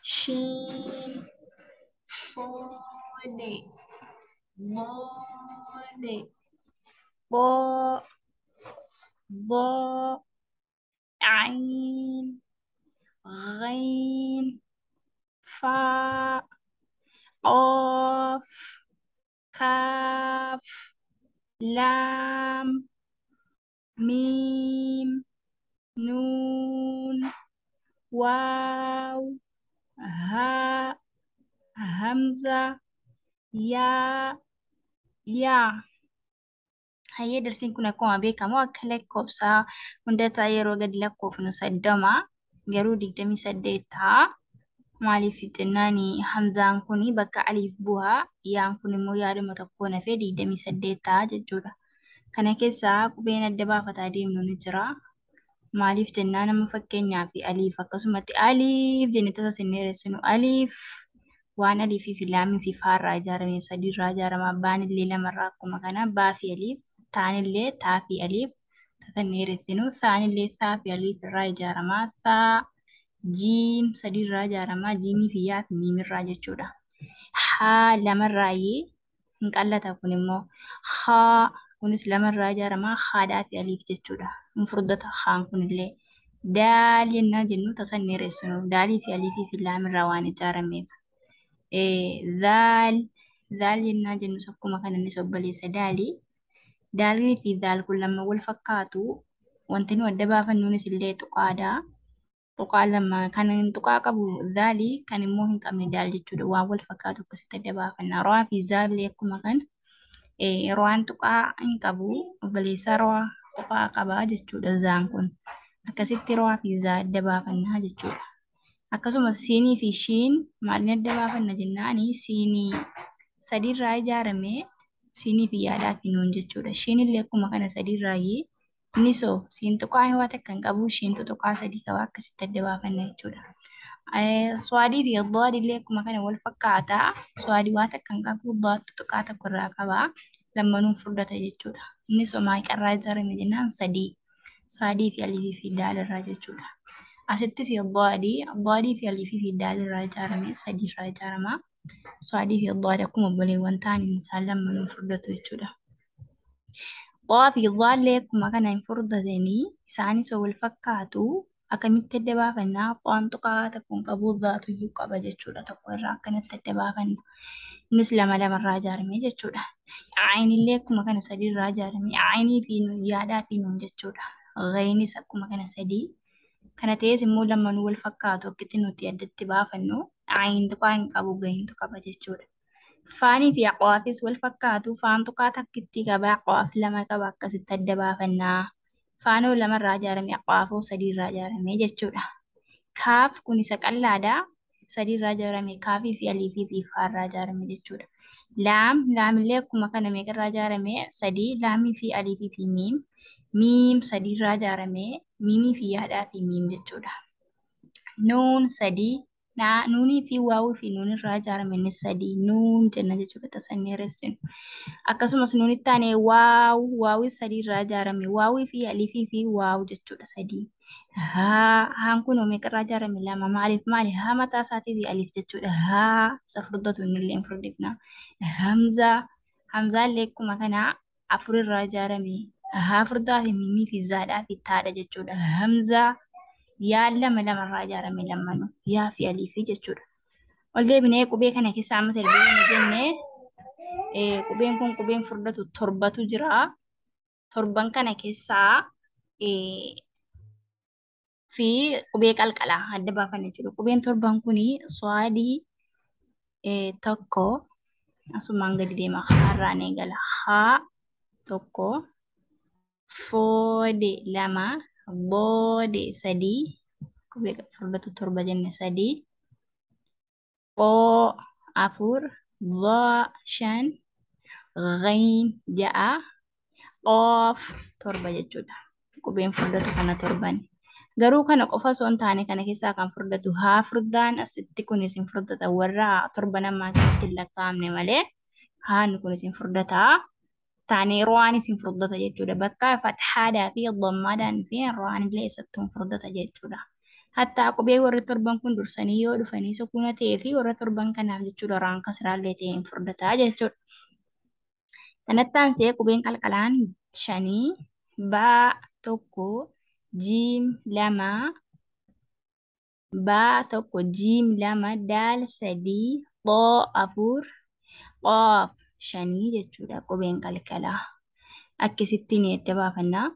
Shiin, Sood, Dood, Xoo, Dhoo, Ayn, Ghayn, Faa, Qoof, Kaaf, Laam, Miim, Nuun, Waaw, Haa, Hamza, Yaa, Yaa. Hayyee, darsiin kun akkuma beekamu akka lakkoofsa hunda isaa yeroo gadi lakkoofnu 30, garuu 28 ta'a. Maaliif jennaan, hamzaan kun bakka aliif bu'aa, yaan kun immoo yaaduma tokkoon hafee 28 ta'a jechuudha. Kana keessaa qubeen adda baafataa deemnu ni jira. Maaliif jennaan, amma fakkeenyaaf aliif akkasumatti aliif jennee tasa sinne dheeressinu, aliif waan aliifii fi laamii fi faarraa ijaarameef sadiirraa ijaarama. Baan illee lamarraa, akkuma kana baa fi aliif, taan illee taa fi aliif tasa hin dheeressinu. Saan illee saa fi aliif irraa ijaarama. Saa, jiim sadiirraa ijaarama. Jiimii fi yaa fi miimirraa jechuudha. Haa lamarraayi, hin qallata kun immoo. Haa kunis lamarraa ijaarama. Haadhaa fi aliif jechuudha. Hin furdata haan kunillee. Daal jennaa jennu tasa hin dheeressinu. Daalii fi aliifii fi laamirraa waan ijaarameef. Zaal, zaal jennaa jennus akkuma kana, innis obboleessa daalii. Daalii fi zaal kun lama wal fakkaatu. Wanti nu adda baafannuunis illee tuqaadha. Tuqaa lama kan tuqaa qabu zaalii, kan immoo hin qabne daal jechuudha. Waan wal fakkaatu akkasitti adda baafanna. Ro'aa fi zaalii akkuma kana. Ro'aan tuqaa hin qabu, obboleessa ro'aa tuqaa qaba jechuudha zaan kun. Akkasitti ro'aa fi zaa adda baafannaa jechuudha. Akkasumas siinii fi shiin maaliin adda baafanna jennaani, siinii sadiirraa ijaarame, siinii fi yaadhaa fi nuun jechuudha. Shiin illee akkuma kana sadiirraayi. Innis hoo siin tuqaa waa takka hin qabu, shiintu tuqaa sadii qaba, akkasitti adda baafanna jechuudha. Suwaadii fi daad illee akkuma kana wal fakkaata. Suwaadii waa takka hin qabu, daadtu tuqaa tokko irraa qaba. Lammanuun furdata jechuudha. Innis hoo meeqarraa ijaarame jennaan, sadii. Suwaadii fi aliifii fi daal irraa jechuudha. Asittis daadii, daadii fi aliifii fi daal irraa ijaarame, sadii irraa ijaarama. Suwaadii fi daad akkuma obboleewwan ta'aniin isaan lammanuun furdatu jechuudha. Xaa fi dhaallee akkuma kana hin furdatanii, isaanis wal fakkaatu. Akkamitti adda baafannaa? Xaan tuqaa tokko hin qabu, dhaatu iyyuu qaba jechuudha. Tokko irraa akkanatti adda baafanna. Innis lama lamarraa ijaarame jechuudha. Aynillee akkuma kana sadiirraa ijaarame. Aynii fi yaadhaa fi nuun jechuudha. Ghayinis akkuma kana sadii. Kana ta'es immoo lamanuu wal fakkaatu, akkitti nuti addatti baafannu. Ayin tuqaa hin qabu, ghayiintu qaba jechuudha. Faanii fi aqwaafis wal fakkaatu. Faan tuqaa takkitti qaba, aqwaaf lama qaba, akkasitti adda baafannaa. Faanoo lamarraa ijaarame, aqwaafoo sadiirraa ijaarame jechuudha. Kaaf kun isa qal'aadha. Sadiirraa ijaarame, kaafii fi aliifii fi faarraa ijaarame jechuudha. Laam, laamillee akkuma kana meeqarraa ijaarame? Sadii, laamii fi aliifii fi miim. Miim sadiirraa ijaarame, miimii fi yaadhaa fi miim jechuudha. Nuun sadii, nuunii fi waawii fi nuunirraa ijaarame, innis sadii nuun jenna jechuudha tasa hin dheeressinu. Akkasumas nuunitti aanee waaw, waawii sadiirraa ijaarame, waawii fi aliifii fi waaw jechuudha, sadii. Haa, haan kun meeqarraa ijaarame? Lama. Maaliif maali? Haa mataa isaatii fi aliif jechuudha. Haa isa furdatu, innillee hin furdifna. Hamzaa, hamzaallee akkuma kana afurirraa ijaarame. Haa furdaa fi miimii fi zaadhaa fi taadha jechuudha. Hamzaa, yaa lama lamarraa ijaarame lammanuu, yaa fi aliifii jechuudha. Ol deebinee qubee kana keessa amma sirbii jennee, qubeen kun qubeen furdatu torbatu jira. Torban kana keessaa fi qubee qalqalaa adda baafanne jechuudha. Qubeen torban kuni suwaadii tokko, asumaan gadi deema, haarraan eegala. Haa tokko, foode lama, boode sadii, qubee furdatu torba jenne sadii, qoo afur, dhaa shan, ghayn ja'a, qoof torba jechuudha. Qubeen furdatu kana torban. Garuu kana qofa osoo hin taane, kana keessaa kan furdatu haa furdaan asitti kunis hin furdata, warra torba namaa keessatti hin lakkaa'amne malee haan kunis hin furdataa. Taanee ro'aanis hin furdata jechuudha. Bakka fathaadhaa fi dhammaadhaan fi ro'aan illee isattuu hin furdata jechuudha. Hattaa qubee warri torban kun dursanii yoo dhufanii sukuuna ta'ee fi warra torban kanaaf jechuudha raan kasraallee ta'e hin furdataa jechuudha. Kanatti aansee qubeen qalqalaan shanii baa tokko jiim lama baa tokko jiim lama daal sadii xoo afur qoof shanii jechuudha qubeen qalqalaa. Akkasittiin adda baafannaa.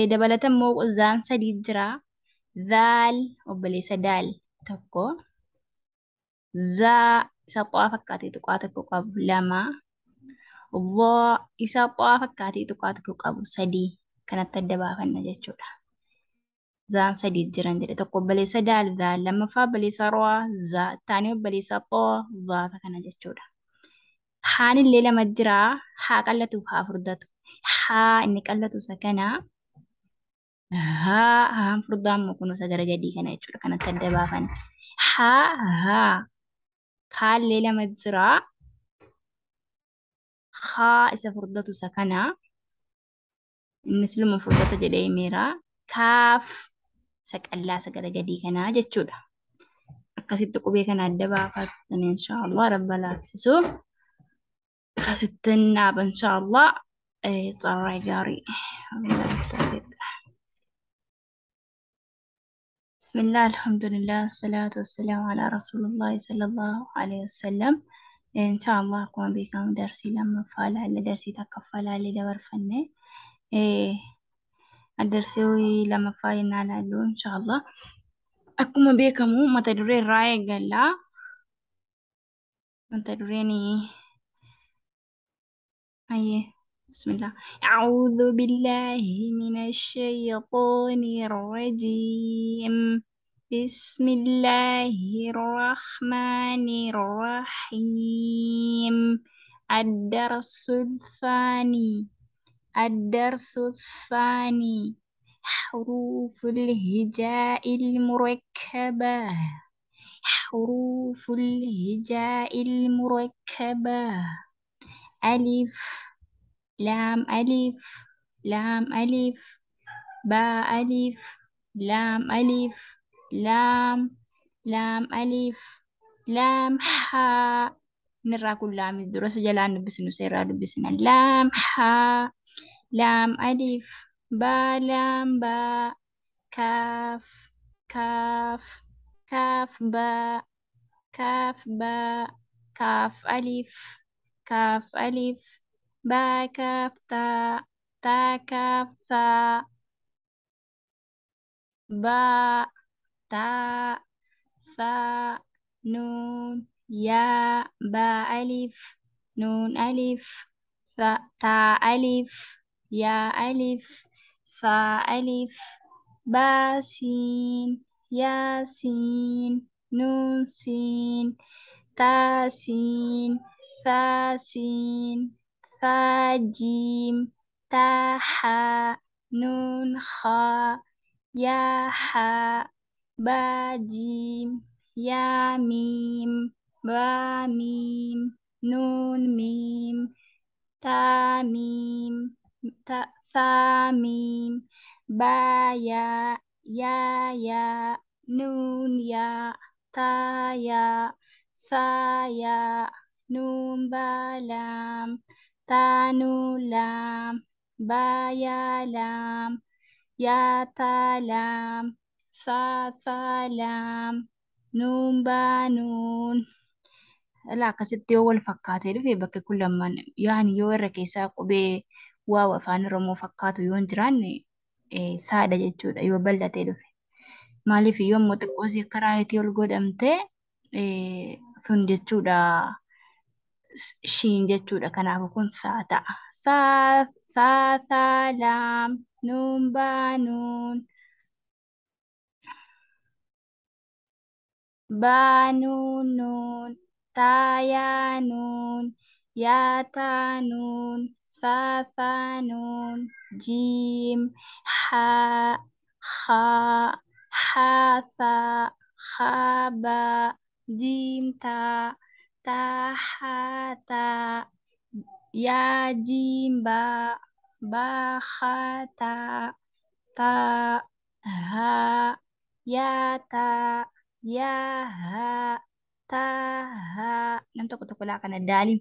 Dabalata immoo zaan sadii jira. Zaal obboleessa daal tokko. Zaa isa qo'aa fakkaatee tuqaa tokko qabu lama. Voo isa qo'aa fakkaatee tuqaa tokko qabu sadii. Kanatti adda baafanna jechuudha. Zaan sadii jiran jedhe tokko obboleessa daal zaal lammaffaa obboleessa ro'aa zaa taanii obboleessa xoo zaata kana jechuudha. Haan illee lama jira. Haa qallatuuf haa furdatu. Haa inni qallatu isa kana. Haa haan furdaa immoo kun isa gara gadii kana jechuudha. Kanatti adda baafan. Haa haa kaallee lama jira. Haa isa furdatu isa kana. Innis luma furdata jedhee himeera. Kaaf isa qallaa isa gara gadii kanaa jechuudha. Akkasitti qubee kana adda baafatan inshaallah rabba laaffisu. Akkasittiin dhaaba inshaallah. Carraa gaarii. بسم الله الحمد لله الصلاة والسلام على رسول الله صلى الله عليه وسلم. إن شاء الله akkuma beekamu darsii lammaffaa ilaalle darsii takkaffaa ilaalle dabarfanne darsii lammaffaa yennaa ilaallu insha Allah akkuma beekamu mata duree irraa eegalla. Mata dureen أيه بسم الله أعوذ بالله من الشيطان الرجيم بسم الله الرحمن الرحيم الدرس الثاني الدرس الثاني حروف الهجاء المركبة حروف الهجاء المركبة ألف لام ألف لام ألف باء ألف لام ألف لام لام ألف لام حاء نرى كل لام الدرس جلان نبسن سيرا نبسن لام حاء لام ألف با لام با كاف كاف كاف با كاف با كاف ألف كاف ألف با كاف تا تا كاف ثا با تا ثا نون يا با ألف نون ألف ثا تا ألف يا ألف ثا ألف با سين يا سين نون سين تا سين ثا سين ثا جيم تا حا نون خا يا حا با جيم يا ميم با ميم نون ميم تا ميم تا ثا ميم با يا يا يا نون يا تا يا ثا يا نون با لام تا نون لام با يا لام يا تا لام ثا ثا لام نون با نون. Laa akkasitti yoo wal fakkaatee dhufe bakki kun lamaan yaani yoo irra keessaa qubee waaw afaan Oromoo fakkaatu yoo hin jiraanne saadha jechuudha yoo bal'atee dhufe. Maaliif yoo immoo xiqqoo isii akka raayitii ol godhamte sun jechuudha shiin jechuudha. Kanaafuu kun saa ta'a. Saa saa saa laam nuun baa nuun baa nuun nuun taa yaa nuun yaa taa nuun saa saa nuun jiim haa haa haa saa haa baa jiim taa taa haa taa yaa jiim baa baa haa taa taa haa Yaa taa, yaa haa, taa haa. Nam tokko tokko laa kana daaliin